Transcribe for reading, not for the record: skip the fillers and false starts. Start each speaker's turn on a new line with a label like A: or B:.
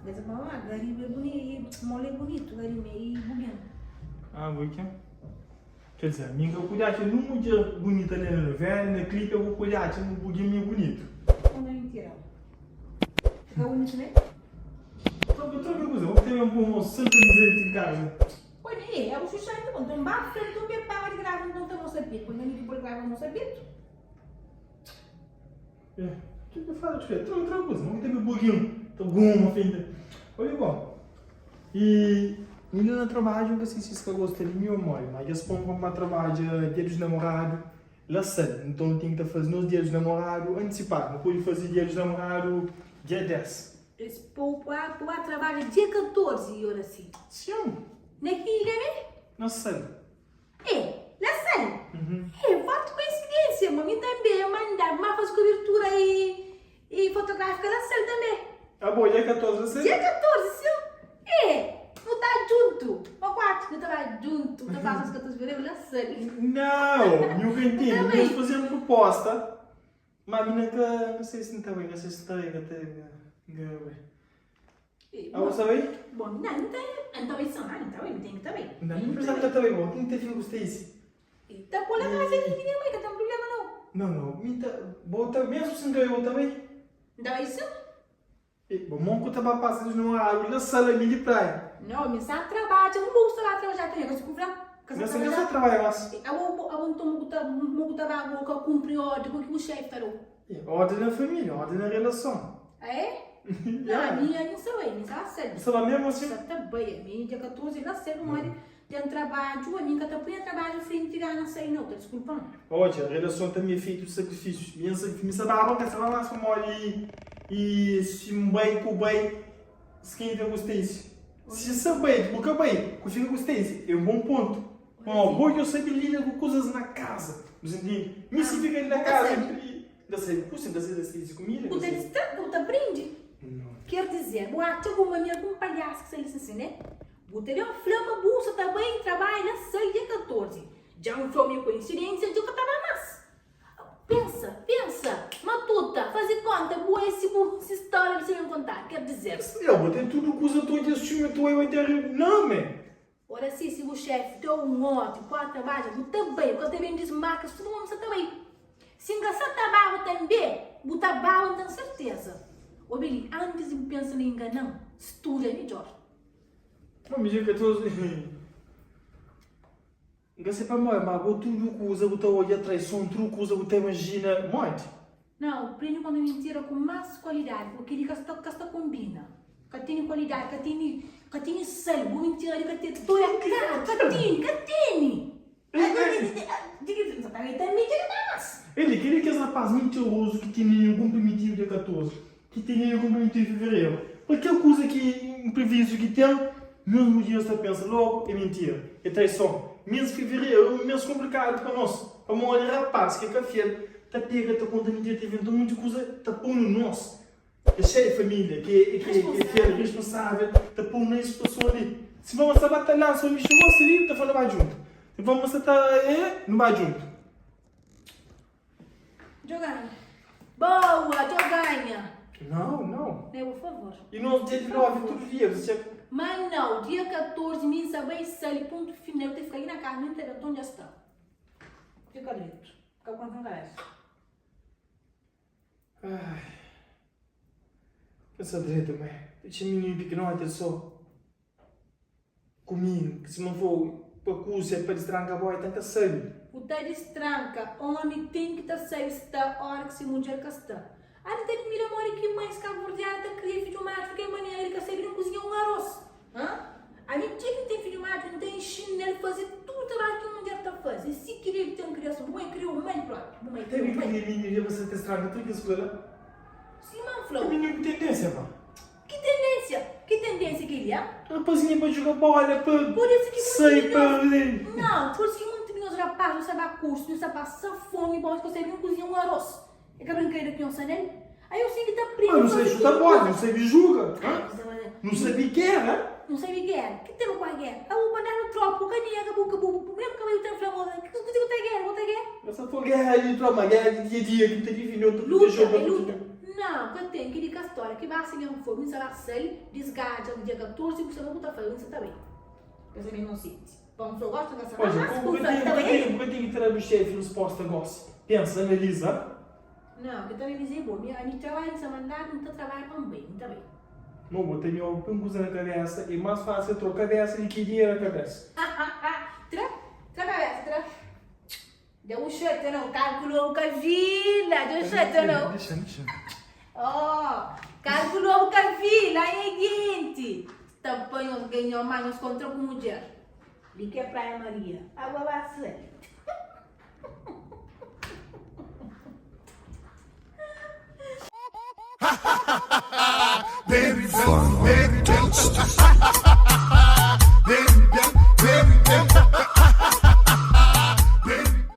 A: Mas pa ma gariba é buni, mola é bunitu, gariba é bugin.
B: Ah, boi ken? Quer dizer, mi nka pode atxa nun mudjer bunita li na novela, na clipe bu pode atxa un bugin mi bunitu.
A: Ou na mentira? Ka bunitu ne?
B: Troca, troca kuza, bu tene un bom moço sempre presente em casa.
A: Olha, é, é o Xuxa então, então ba frente, então be para de grava, então tá moça pito, quando a gente pode grava moça pito.
B: É, que que fala de Troca, troca kuza, bu tene bugin, tá goma frente. Olha bom. E mi la na trabadju N ka sisti si es ka gosta di mi ô modi, má dja es pô-m pa N ba trabadja dia dos namoradu la sal. Nton N ten ki ta faze nos dia dos namoradu antisipadu. Nu pode faze dia dos namoradu dia 10.
A: Es pô-u pa bu ba trabadja dia 14, Oracy?
B: Sin.
A: Na ki ilha mê?
B: Na sal.
A: É, la sal. É, forti koinsidênsia, ma mi tanbê mandadu ma faze kobertura e e fotográfika la sal tanbê.
B: Ah bo, dia 14 la sal?
A: Dia 14, sin. É, nu ta djuntu, pa kuatu, nu ta ba djuntu, nu ta pasa nos 14 fevereru la sal.
B: Nau, nhu ka intende, mi nhos faze-m proposta, ma mi na ka, ka sei si N ta bai, ka sei si N ta bai, ka ta, ka bai. Ah, bo sa bai?
A: Bon, nan, N ta, N ta bai sin, N ta bai, N ten ki ta bai.
B: Nan, mi pensa ki ka ta bai bo, ki N ta fika ku Stacy?
A: E ta pô la kaza di minha mãe, ka ten prublema nau.
B: Nau, nau, mi ta, bo ta, mesmu si N ka bai, bo ta bai?
A: N ta bai sin.
B: E, bo mon ku ta ba pasa di namoradu na sala mi di praia.
A: Nau, mi sa trabadja, N bo sta ba trabadja tanbe, ka si ku fla? Ka
B: sa trabadja? N ka sa trabadja mas.
A: E, abo, bo, abo nton mo ku ta, mo ku ta ba bo ka kunpri ordi, ku ki bu xefi ta dau?
B: E, ordi na familia, ordi na relason.
A: Ah é? Nau, ami, ami N sa bai, mi sa sabi.
B: Bu sa ba mesmu asin?
A: Sa ta bai, ami dia 14 la sedu modi. Ten trabadju, ami N ka ta pui nha trabadju frenti gana sai nau, ta diskulpa-m.
B: Odja, relason tanbe é feitu di sakrifisius. Mi N sakrifika, mi sta baba, N ka sta ba mas pamodi i si N bai ku bai, si ken ki ta ku Stacy? Si sa bai ku ka bai, ku fika ku Stacy, é un bon pontu. Pamodi bo dja sabe lida ku kuzas na kaza, bu sa ntende? Mi si fika li na kaza, N ka sabe kusi, N ka sabe da Stacy kumida, N
A: Bu
B: ka
A: ta
B: sabe.
A: bu ta prende. Ker dizer, bu atxa ku ma mi algun palhasu ki sta li sin ne? Bu ta ben fla ma bu sa ta bai trabadja na sal dia 14. Dja N fla-u mi koinsidênsia dja ka ta ba más. Pensa, pensa, matuta, faze konta, bu é si bu si stória li sa ben kontadu. Ker dizer.
B: Nha, bu ten tudu kuza ta odja siumi ta oi bai ta ri. Nau, me!
A: Ora si, si bu xefi da-u un órdi pa trabadja, bu ta bai, bu ka ta ben dismarka suma ma bu sa ta bai. Si N ka sa ta baba tanbe, bu ta baba, N ten serteza. Obi li, antis di bu pensa na ingana-m, studa midjór.
B: Bom, mi dja 14 N ka sai pamodi, ma bo tudu kuza bu ta odja traison, tudu kuza bu ta imajina modi.
A: Nau, prende konta mintira ku mas kualidadi, purki li ka sta ka sta konbina. Ka tene kualidadi, ka tene ka tene sal, bu mintira li ka tene ka ka tene, ka tene.
B: Eli, kel-li kes rapaz mintirozu ki tene kunprimitidu dia 14, ki tene kunprimitidu fevereru. Pa kel kuza ki inprevistu ki ten, mesmu dia es ta pensa logu é mintira, é traison. Mês di fevereru é un mês konplikadu pa nos, pamodi rapaz ki é ka fiel ta pega, ta konta mintira, ta inventa un monti kuza, ta pô-nu nos. É xei família ki é ki é fiel, responsável, ta pô na es situason li. Si vamos sta ba ta lansa un bixu gosi li, ta fla nu ba djuntu. Si vamos sta ta é, nu ba djuntu.
A: Djo ganha. Boa, djo ganha.
B: Não, não.
A: É, por favor.
B: E nos dia de 9 tudo dia, você tinha...
A: Mas não, dia 14 mi sa bai sali ponto final, ta fika li na casa, nem ta ben, então dja sta. Fica dreto. Fica com na cabeça.
B: Ai, pensa dretu mé. Dexa mininu pikinoti el so ku mi, si ma for pa kusia pa distranka bo, el ten ka sabi.
A: Bu ta distranka, omi ten ki ta sabi sta ora ki si mudjer ka sta. Ami ta admira modi ki mães kabuverdiana ta kria fidju matxu di kel manera li ka sabi nen kuzinha un aros. Hã? Ami dja ki N ten fidju matxu N ta inxina-l faze tudu trabadju ki un mudjer ta faze. É si ki debe ten kriason. Bu mãe kriou mal propi. Bu mãe kriou
B: Debe
A: mal.
B: kria mininu dja pa sa ta straga tudu kes kuza la.
A: Sima N fla-u.
B: Mininu ku tendênsia pa.
A: Ki tendênsia? Ki tendênsia kel-li, hã?
B: Rapazinha pa djuga bola, pa
A: Pur isu ki
B: sai
A: munti di
B: pa.
A: nhos. Nau, pur isu ki munti di nhos rapaz nu sta ba kursu, nu sta pasa fomi pa nhos ka sabe nen kuzinha un aros. É ka brinkadeira ki nhos sta nel? Aí eu sei ki ta prende
B: Mas nu sabe
A: faze
B: chuta
A: tudu
B: bola,
A: kuza.
B: nu sabe juga,
A: Ai,
B: hã?
A: você vai-
B: Nu sabe guerra.
A: Nu sabe guerra. Ki tema ku a guerra? Ah, bu mandadu tropa, bu ka nega, bu ka bu bu mesmu ka bai bu ta fla moza, ki kuze bu ta guerra, bu ta guerra?
B: Mas sa for guerra di tropa, guerra di dia a dia ki nu ta dividi, nu ta
A: Luta,
B: joga,
A: é
B: nu ta
A: luta. Não, ka ten, kel-li ka stória. ora ki basta nha foi, mi sa ba sai, disgadja dia 14 ku sa ku ta fai, mi sa ta bai. Pensa mi inosenti. Pa un só gosta ka sa
B: Odja,
A: mas
B: bu
A: ku
B: ka
A: sa
B: ten,
A: ta
B: bu ka
A: bai.
B: ten, bu ka ten ki tra bu xefi resposta gosi. Pensa, analiza.
A: Não, ki ta analiza é bo. Mi, ami trabalha, mi sa mandadu, mi ta trabalha pa mi bai, mi ta bai.
B: Mo bo tene algun kuza na kabesa, é más fásil troka kabesa di ki dinheru na kabesa.
A: Tra, tra kabesa, tra. Dja bu xatia nau, kalkulou bu ka vila, dja bu xatia nau.
B: Dexa, dexa.
A: Oh, kalkulou bu ka vila, ai é genti. Ta pa nhos ganhou má nhos kontra ku mudjer. Li ki é Praia Maria, água ba sai.
C: Fun.